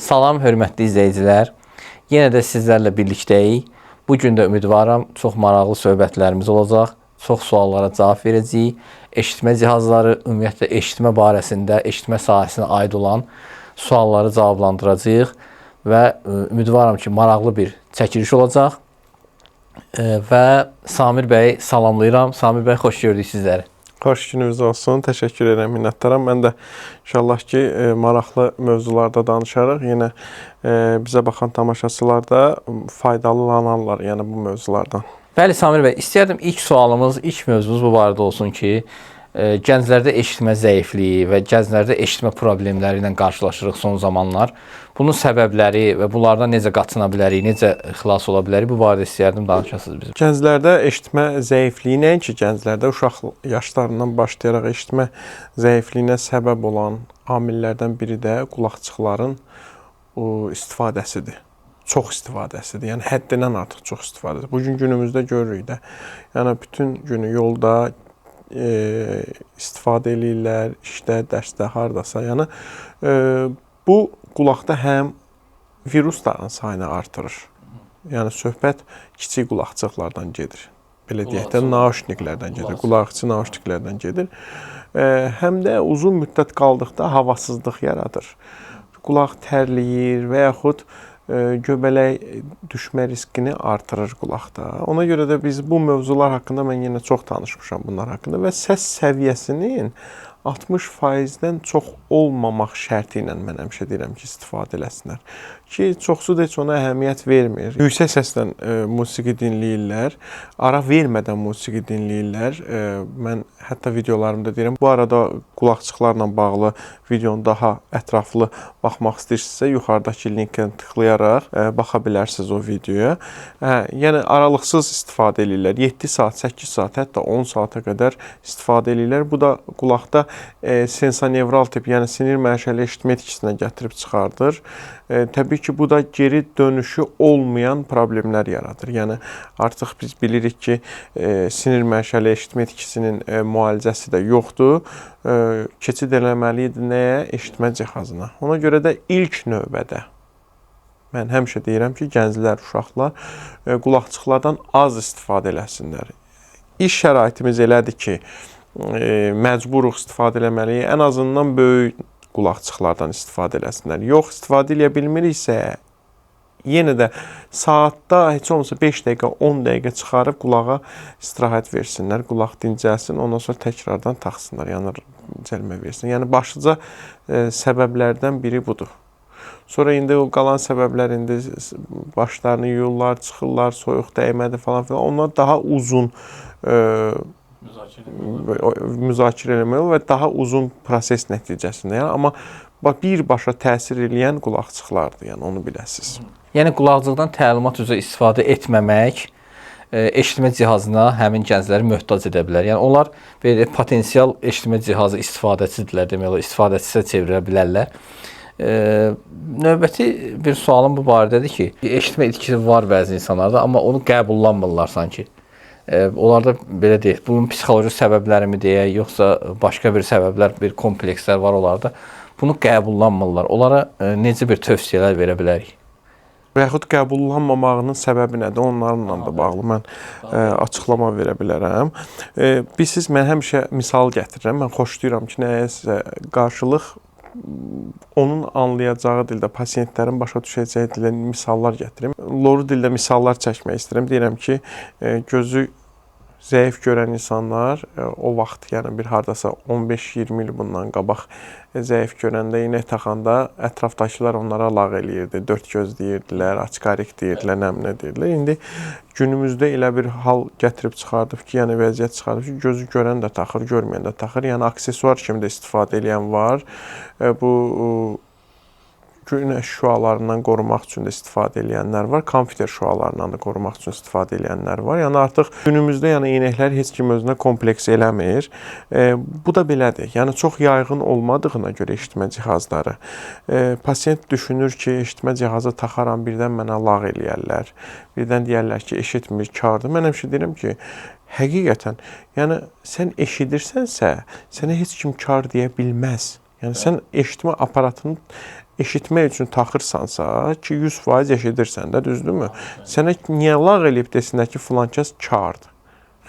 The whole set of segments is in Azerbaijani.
Salam hörmətli izləyicilər. Yenə də sizlərlə birlikdəyik. Bu gün də ümidvaram çox maraqlı söhbətlərimiz olacaq. Çox suallara cavab verəcəyik. Eşitmə cihazları, ümumiyyətlə eşitmə barəsində, eşitmə sahəsinə aid olan sualları cavablandıracağıq və ümidvaram ki, maraqlı bir çəkiliş olacaq. Və Samir bəyi salamlayıram. Samir bəy, xoş gördük sizləri. Xoş gününüz olsun. Təşəkkür edirəm, minnətdaram. Mən də inşallah ki, maraqlı mövzularda danışarıq. Yenə bizə baxan tamaşaçılar da faydalanarlar, yəni bu mövzulardan. Bəli, Samir bəy, istəyərdim ilk sualımız, ilk mövzumuz bu barədə olsun ki, gənclərdə eşitmə zəifliyi və gənclərdə eşitmə problemləri ilə qarşılaşırıq son zamanlar. Bunun səbəbləri və bunlardan necə qaçına bilərik, necə xilas ola bilərik, bu barədə istəyərdim danışasınız bizə. Gənclərdə eşitmə zəifliyi nəinki gənclərdə, uşaq yaşlarından başlayaraq eşitmə zəifliyinə səbəb olan amillərdən biri də qulaqçıqların istifadəsidir. Çox istifadəsidir. Yəni həddindən artıq çox istifadəsidir. Bu gün günümüzdə görürük də. Yəni bütün günü yolda istifadə eləyirlər, işdə, dərsdə, hardasa. Yəni bu qulaqda həm virusların sayını artırır. Yəni söhbət kiçik qulaqçıqlardan gedir. Belə deyək də, nauşniklərdən gedir. Qulaqçı nauşniklərdən gedir. Həm də uzun müddət qaldıqda havasızlıq yaradır. Qulaq tərləyir və yaxud göbələk düşmə riskini artırır qulaqda. Ona görə də biz bu mövzular haqqında mən yenə çox danışmışam bunlar haqqında və səs səviyyəsinin 60%-dən çox olmamaq şərti ilə mən həmişə deyirəm ki, istifadə eləsinlər. Ki, çoxsu da heç ona əhəmiyyət vermir. Yüksək səslə musiqi dinləyirlər, ara vermədən musiqi dinləyirlər. Mən hətta videolarımda deyirəm, bu arada qulaqçıqlarla bağlı videonu daha ətraflı baxmaq istəyirsinizsə, yuxarıdakı linkə tıklayaraq baxa bilərsiniz o videoya. Yəni aralıqsız istifadə eləyirlər. 7 saat, 8 saat, hətta 10 saata qədər istifadə eləyirlər. Bu da qulaqda sensonevral tip, yəni sinir mənşəli eşitmə itkisinə gətirib çıxardır. Təbii ki, bu da geri dönüşü olmayan problemlər yaradır. Yəni artıq biz bilirik ki, sinir mənşəli eşitmə itkisinin müalicəsi də yoxdur. Keçid eləməli idi nəyə? Eşitmə cihazına. Ona görə də ilk növbədə mən həmişə deyirəm ki, gənclər, uşaqlar qulaqçıqlardan az istifadə eləsinlər. İş şəraitimiz elədir ki, məcburuq istifadə eləməliyik. Ən azından böyük qulaqçıqlardan istifadə eləsinlər. Yox, istifadə eləyə bilmiriksə, yenə də saatda heç olmasa 5 dəqiqə, 10 dəqiqə çıxarıb qulağa istirahət versinlər, qulaq dincəlsin, ondan sonra təkrardan taxsınlar, yəni dincəlmə versin. Yəni başlıca səbəblərdən biri budur. Sonra indi o qalan səbəblər indi başlarını yuyurlar, çıxırlar, soyuq dəymədi falan filan. Onlar daha uzun müzakirə eləmək və daha uzun proses nəticəsində. Yəni amma birbaşa təsir eləyən qulaqçıqlardır, yəni onu biləsiniz. Yəni qulaqcıqdan təlimat üzrə istifadə etməmək eşitmə cihazına həmin gəncləri möhtac edə bilər. Yəni onlar belə potensial eşitmə cihazı istifadəçidirlər demək olar, istifadəçisə çevirə bilərlər. Növbəti bir sualım bu barədədir ki, eşitmə itkisi var bəzi insanlarda, amma onu qəbullanmırlar sanki. Onlarda belə deyək, bunun psixoloji səbəbləri mi deyək, yoxsa başqa bir səbəblər, bir komplekslər var onlarda. Bunu qəbullanmırlar. Onlara necə bir tövsiyələr verə bilərik? Və yaxud qəbullanmamağının səbəbi nədir? Onlarla da bağlı mən açıqlama verə bilərəm. Bilirsiniz, mən həmişə misal gətirirəm. Mən xoşlayıram ki, nəyəsə qarşılıq onun anlayacağı dildə, pasientlərin başa düşəcəyi dildə misallar gətirim. Loru dildə misallar çəkmək istəyirəm. Deyirəm ki, gözü zəif görən insanlar o vaxt, yəni bir hardasa 15-20 il bundan qabaq zəif görəndə, iynə taxanda ətrafdakılar onlara lağ eləyirdi, dörd göz deyirdilər, açkarik deyirdilər, nə deyirdilər. İndi günümüzdə elə bir hal gətirib çıxardıb ki, yəni vəziyyət çıxardıb ki, gözü görən də taxır, görməyən də taxır. Yəni aksesuar kimi də istifadə eləyən var. Bu günəş şüalarından qorumaq üçün də istifadə eləyənlər var, kompüter şüalarından da qorumaq üçün istifadə eləyənlər var. Yəni artıq günümüzdə yəni eynəklər heç kim özünə kompleks eləmir. Bu da belədir. Yəni çox yayğın olmadığına görə eşitmə cihazları. Pasiyent düşünür ki, eşitmə cihazı taxaram, birdən mənə lağ eləyərlər. Birdən deyərlər ki, eşitmir, kardır. Mən həmişə deyirəm ki, həqiqətən, yəni sən eşidirsənsə, sənə heç kim kar deyə bilməz. Yəni sən eşitmə aparatını Eşitmək üçün taxırsansa ki, 100% eşidirsən də, düzdürmü? Sənə niyə lağ eləyib desinlər ki, filan kəs kardır?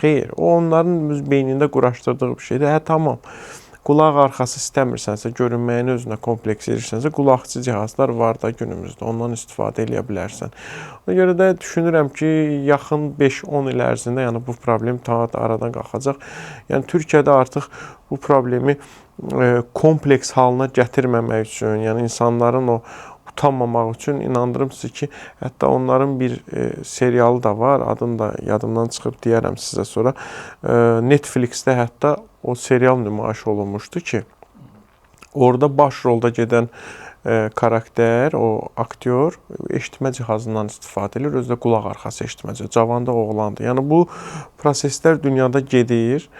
Xeyr, o onların öz beynində quraşdırdığı bir şeydir. Hə, tamam. Qulaq arxası istəmirsənsə, görünməyini özünə kompleks edirsənsə, qulaqçı cihazlar var da günümüzdə. Ondan istifadə eləyə bilərsən. Ona görə də düşünürəm ki, yaxın 5-10 il ərzində, yəni bu problem ta aradan qalxacaq. Yəni Türkiyədə artıq bu problemi kompleks halına gətirməmək üçün, yəni insanların o utanmamaq üçün inandırım sizi ki, hətta onların bir serialı da var, adını da yadımdan çıxıb deyərəm sizə sonra. Netflix-də hətta o serial nümayiş olunmuşdu ki, orada baş rolda gedən karakter, o aktyor eşitmə cihazından istifadə edir, özü də qulaq arxası eşitmə cihazı. Cavan da oğlandır. Yəni bu proseslər dünyada gedir.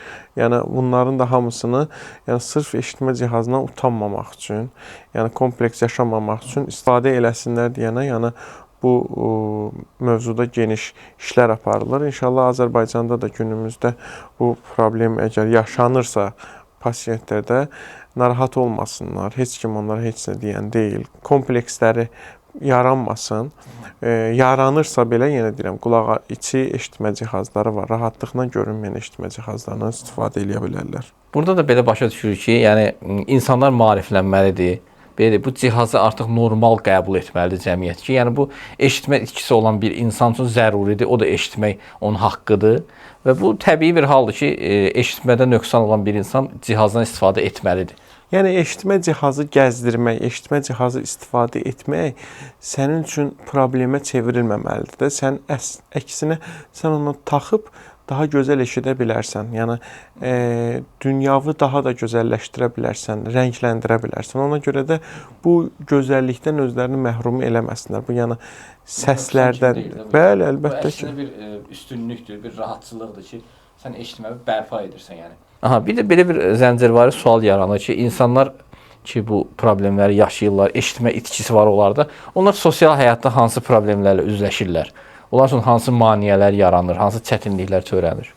Yəni bunların da hamısını, yəni sırf eşitmə cihazından utanmamaq üçün, yəni kompleks yaşamamaq üçün istifadə eləsinlər deyənə, yəni bu mövzuda geniş işlər aparılır. İnşallah Azərbaycanda da günümüzdə bu problem əgər yaşanırsa pasientlərdə narahat olmasınlar. Heç kim onlara heç nə deyən deyil. Kompleksləri yaranmasın. Yaranırsa belə, yenə deyirəm, qulaq içi eşitmə cihazları var. Rahatlıqla görünməyən eşitmə cihazlarından istifadə eləyə bilərlər. Burada da belə başa düşürük ki, yəni insanlar maariflənməlidir. Belə bu cihazı artıq normal qəbul etməlidir cəmiyyət ki, yəni bu eşitmə itkisi olan bir insan üçün zəruridir. O da eşitmək onun haqqıdır və bu təbii bir haldır ki, eşitmədə nöqsan olan bir insan cihazdan istifadə etməlidir. Yəni eşitmə cihazı gəzdirmək, eşitmə cihazı istifadə etmək sənin üçün problemə çevrilməməlidir də. Sən əksinə sən onu taxıb daha gözəl eşidə bilərsən. Yəni dünyavı daha da gözəlləşdirə bilərsən, rəngləndirə bilərsən. Ona görə də bu gözəllikdən özlərini məhrum eləməsinlər. Bu yəni səslərdən. Bəli, əlbəttə ki. Bu əksinə bir üstünlükdür, bir rahatçılıqdır ki, sən eşitməyi bərpa edirsən yəni. Aha, bir də belə bir zəncirvari sual yaranır ki, insanlar ki bu problemləri yaşayırlar, eşitmə itkisi var onlarda. Onlar sosial həyatda hansı problemlərlə üzləşirlər? Onlar üçün hansı maneələr yaranır, hansı çətinliklər törənir?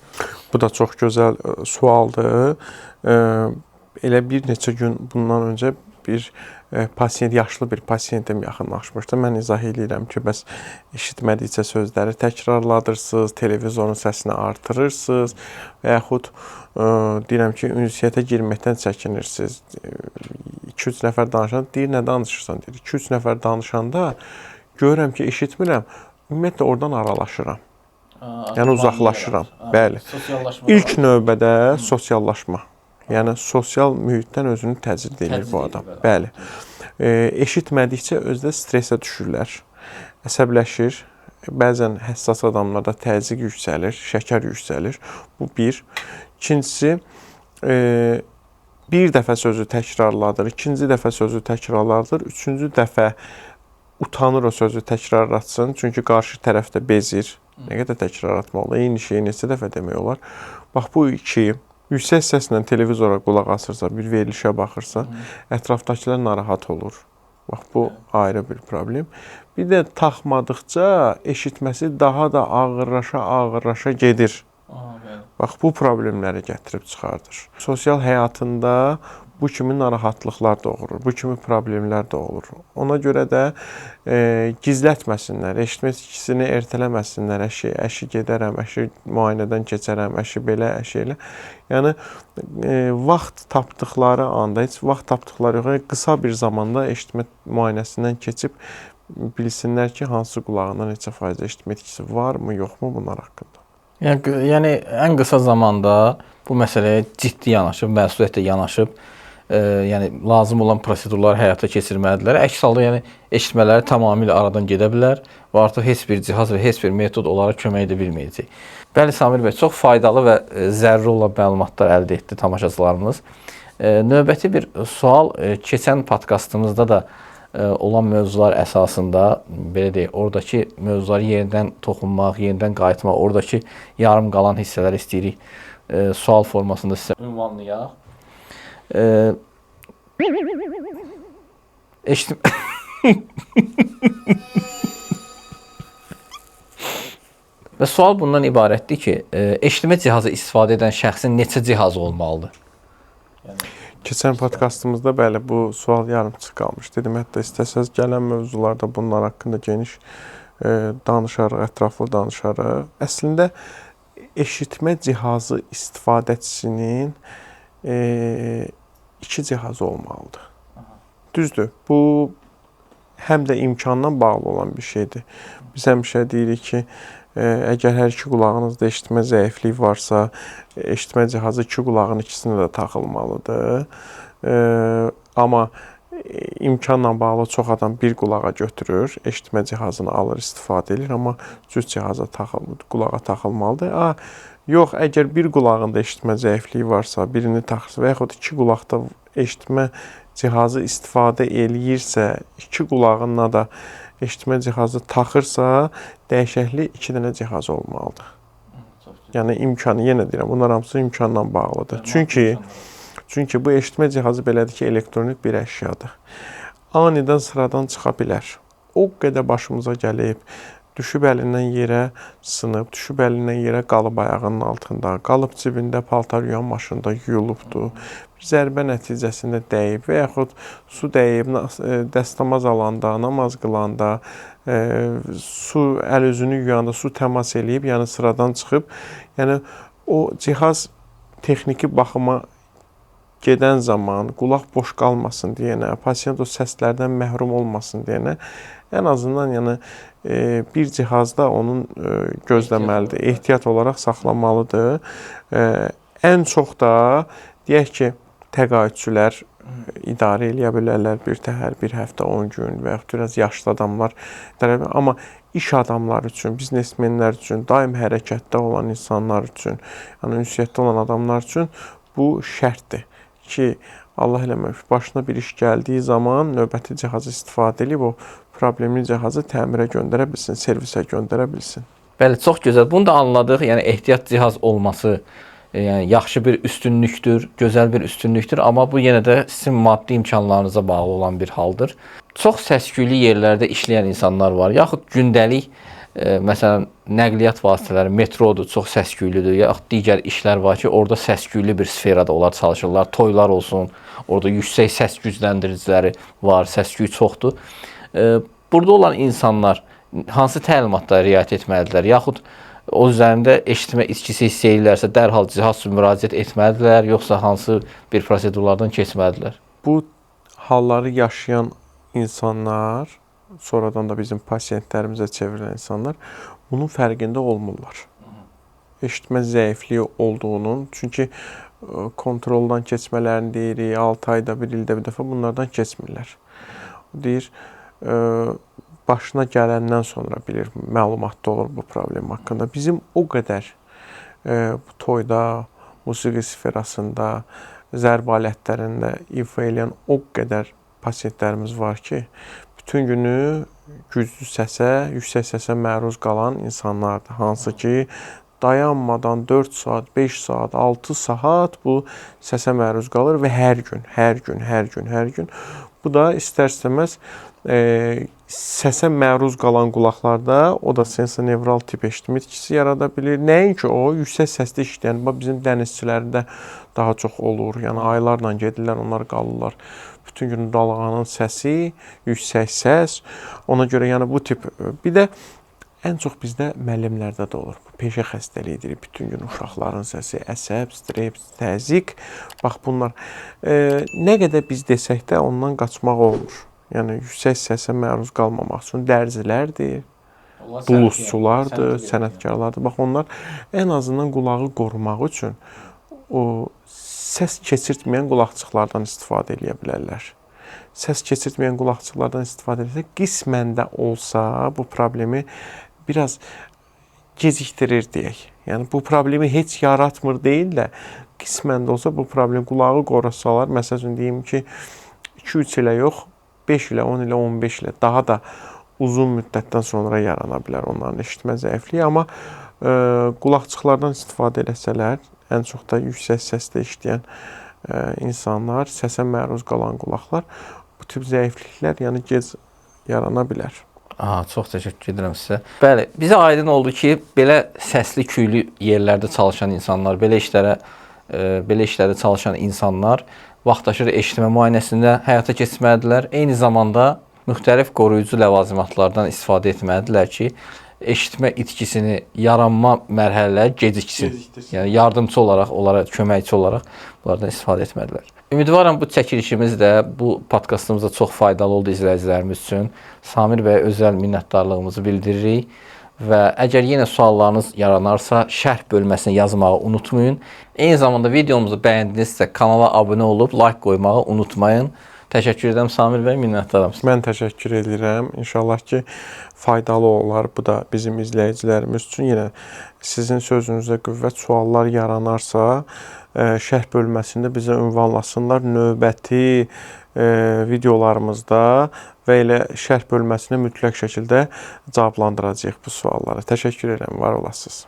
Bu da çox gözəl sualdır. Elə bir neçə gün bundan öncə bir pasiyent, yaşlı bir pasiyentim yaxınlaşmışdı. Mən izah eləyirəm ki, bəs eşitmədikcə sözləri təkrarladırsınız, televizorun səsini artırırsınız və yaxud deyirəm ki, ünsiyyətə girməkdən çəkinirsiniz. 2-3 nəfər danışanda deyir, nə danışırsan? Deyir, 2-3 nəfər danışanda görürəm ki, eşitmirəm. Ümumiyyətlə, oradan aralaşıram. Yəni uzaqlaşıram. Bəli. İlk növbədə sosiallaşma. Yəni sosial mühitdən özünü təcrid edir bu adam. Bəli. Eşitmədikcə özdə stresə düşürlər. Əsəbləşir. Bəzən həssas adamlarda təzyiq yüksəlir, şəkər yüksəlir. Bu bir. İkincisi, bir dəfə sözü təkrarladır, ikinci dəfə sözü təkrarladır, üçüncü dəfə utanır o sözü təkrarlatsın. Çünki qarşı tərəf də bezir. Nə qədər təkrarlatmaq olar? Eyni şeyi neçə dəfə demək olar? Bax, bu iki. Yüksək səslə televizora qulaq asırsa, bir verilişə baxırsa, ətrafdakılar narahat olur. Bax, bu ayrı bir problem. Bir də taxmadıqca eşitməsi daha da ağırlaşa gedir. Bax, bu problemləri gətirib çıxardır. Sosial həyatında bu kimi narahatlıqlar doğurur, bu kimi problemlər doğurur. Ona görə də gizlətməsinlər, eşitmə itkisini ertələməsinlər, əşi gedərəm, əşi müayinədən keçərəm, əşi belə, əşi elə. Yəni, vaxt tapdıqları anda, heç vaxt tapdıqları yox, yəni, qısa bir zamanda eşitmə müayinəsindən keçib bilsinlər ki, hansı qulağında neçə faiz eşitmə itkisi varmı, yoxmu bunlar haqqında. Yəni, ən qısa zamanda bu məsələyə ciddi yanaşıb, məsuliyyətlə yanaşıb, yəni lazım olan prosedurları həyata keçirməlidirlər. Əks halda, yəni eşitmələri tamamilə aradan gedə bilər və artıq heç bir cihaz və heç bir metod onlara kömək edə bilməyəcək. Bəli, Samir bəy, çox faydalı və zəruri olan məlumatlar əldə etdi tamaşaçılarımız. Növbəti bir sual, keçən podkastımızda da olan mövzular əsasında, belə deyək, oradakı mövzuları yenidən toxunmaq, yenidən qayıtmaq, oradakı yarım qalan hissələri istəyirik sual formasında sizə ünvanlayaq. Və sual bundan ibarətdir ki, eşitmə cihazı istifadə edən şəxsin neçə cihazı olmalıdır? Yəni Keçən podkastımızda bəli bu sual yarımçıq qalmış. Dedim, hətta istəsəz gələn mövzularda bunlar haqqında geniş danışarıq, ətraflı danışarıq. Əslində eşitmə cihazı istifadəçisinin iki cihazı olmalıdır. Düzdür, bu həm də imkandan bağlı olan bir şeydir. Biz həmişə deyirik ki, əgər hər iki qulağınızda eşitmə zəifliyi varsa, eşitmə cihazı iki qulağın ikisinə də taxılmalıdır. Amma imkanla bağlı çox adam bir qulağa götürür, eşitmə cihazını alır, istifadə edir, amma cüt cihaza qulağa taxılmalıdır. Yox, əgər bir qulağında eşitmə zəifliyi varsa, birini taxırsa və yaxud iki qulaqda eşitmə cihazı istifadə eləyirsə, iki qulağına da eşitmə cihazı taxırsa, dəyişəkli iki dənə cihaz olmalıdır. Yəni imkanı, yenə deyirəm, bunlar hamısı imkanla bağlıdır. Çünki bu eşitmə cihazı belədir ki, elektronik bir əşyadır. Anidən sıradan çıxa bilər. O qədər başımıza gəlib, düşüb əlindən yerə sınıb, düşüb əlindən yerə qalıb ayağının altında, qalıb cibində paltar yuyan maşında yuyulubdur. Bir zərbə nəticəsində dəyib və yaxud su dəyib, dəstəmaz alanda, namaz qılanda, su əl üzünü yuyanda su təmas eləyib, yəni sıradan çıxıb. Yəni o cihaz texniki baxıma gedən zaman qulaq boş qalmasın deyənə, pasiyent o səslərdən məhrum olmasın deyənə, ən azından yəni bir cihazda onun gözləməlidir, ehtiyat olaraq saxlamalıdır. Ən çox da deyək ki, təqaüdçülər idarə eləyə bilərlər bir təhər, bir həftə, 10 gün və yaxud biraz yaşlı adamlar idarə edə bilər. Amma iş adamları üçün, biznesmenlər üçün, daim hərəkətdə olan insanlar üçün, yəni ünsiyyətdə olan adamlar üçün bu şərtdir ki, Allah eləməmiş, başına bir iş gəldiyi zaman növbəti cihazı istifadə edib o problemli cihazı təmirə göndərə bilsin, servisə göndərə bilsin. Bəli, çox gözəl. Bunu da anladıq. Yəni ehtiyat cihaz olması, yəni yaxşı bir üstünlükdür, gözəl bir üstünlükdür, amma bu yenə də sizin maddi imkanlarınıza bağlı olan bir haldır. Çox səs-küylü yerlərdə işləyən insanlar var, yaxud gündəlik məsələn nəqliyyat vasitələri, metrodur, çox səs-küylüdür, yaxud digər işlər var ki, orada səs-küylü bir sferada onlar çalışırlar, toylar olsun, orada yüksək səs gücləndiriciləri var, səs-küy çoxdur. Burada olan insanlar hansı təlimatlara riayət etməlidirlər, yaxud o üzərində eşitmə itkisi hiss edirlərsə, dərhal cihaz üçün müraciət etməlidirlər, yoxsa hansı bir prosedurlardan keçməlidirlər? Bu halları yaşayan insanlar, sonradan da bizim pasiyentlərimizə çevrilən insanlar bunun fərqində olmurlar. Eşitmə zəifliyi olduğunun, çünki kontroldan keçmələrini deyirik, 6 ayda bir, ildə bir dəfə bunlardan keçmirlər. Deyir, başına gələndən sonra bilir, məlumatda olur bu problem haqqında. Bizim o qədər toyda, musiqi sferasında, zərb alətlərində ifa eləyən o qədər pasiyentlərimiz var ki, bütün günü güclü səsə, yüksək səsə məruz qalan insanlardır. Hansı ki, dayanmadan 4 saat, 5 saat, 6 saat bu səsə məruz qalır və hər gün, hər gün, hər gün, hər gün. Bu da istər-istəməz səsə məruz qalan qulaqlarda o da sensornevral tip eşitmə itkisi yarada bilir. Nəinki o, yüksək səsli işləyən, bizim dənizçilərdə daha çox olur. Yəni aylarla gedirlər, onlar qalırlar. Bütün gün dalğanın səsi, yüksək səs. Ona görə yəni bu tip, bir də ən çox bizdə müəllimlərdə də olur. Bu peşə xəstəliyidir. Bütün gün uşaqların səsi, əsəb, stres, təzyiq. Bax bunlar. Nə qədər biz desək də ondan qaçmaq olmur. Yəni yüksək səsə məruz qalmamaq üçün dərzilərdir, dulusçulardır, sənətkarlardır. Bax onlar ən azından qulağı qorumaq üçün o səs keçirtməyən qulaqçıqlardan istifadə eləyə bilərlər. Səs keçirtməyən qulaqçıqlardan istifadə etsə, qismən də olsa bu problemi biraz gecikdirir deyək. Yəni bu problemi heç yaratmır deyil də, qismən də olsa bu problem qulağı qorusalar, məsəl üçün deyim ki, 2-3 ilə yox, 5 ilə, 10 ilə, 15 ilə daha da uzun müddətdən sonra yarana bilər onların eşitmə zəifliyi. Amma qulaqçıqlardan istifadə eləsələr, ən çox da yüksək səslə işləyən insanlar, səsə məruz qalan qulaqlar, bu tip zəifliklər yəni gec yarana bilər. Aha, çox təşəkkür edirəm sizə. Bəli, bizə aydın oldu ki, belə səsli küylü yerlərdə çalışan insanlar, belə işlərə belə işlərdə çalışan insanlar vaxtaşırı eşitmə müayinəsində həyata keçirməlidirlər. Eyni zamanda müxtəlif qoruyucu ləvazimatlardan istifadə etməlidirlər ki, eşitmə itkisini yaranma mərhələləri geciksin. Gecikdirsin. Yəni yardımçı olaraq, onlara köməkçi olaraq bunlardan istifadə etməlidirlər. Ümidvaram bu çəkilişimiz də, bu podkastımız da çox faydalı oldu izləyicilərimiz üçün. Samir bəyə özəl minnətdarlığımızı bildiririk və əgər yenə suallarınız yaranarsa, şərh bölməsinə yazmağı unutmayın. Eyni zamanda videomuzu bəyəndinizsə kanala abunə olub like qoymağı unutmayın. Təşəkkür edirəm Samir bəy, minnətdaram. Mən təşəkkür edirəm. İnşallah ki, faydalı olar bu da bizim izləyicilərimiz üçün. Yenə sizin sözünüzə qüvvət, suallar yaranarsa, şərh bölməsində bizə ünvanlasınlar. Növbəti videolarımızda və elə şərh bölməsində mütləq şəkildə cavablandıracağıq bu sualları. Təşəkkür edirəm, var olasınız.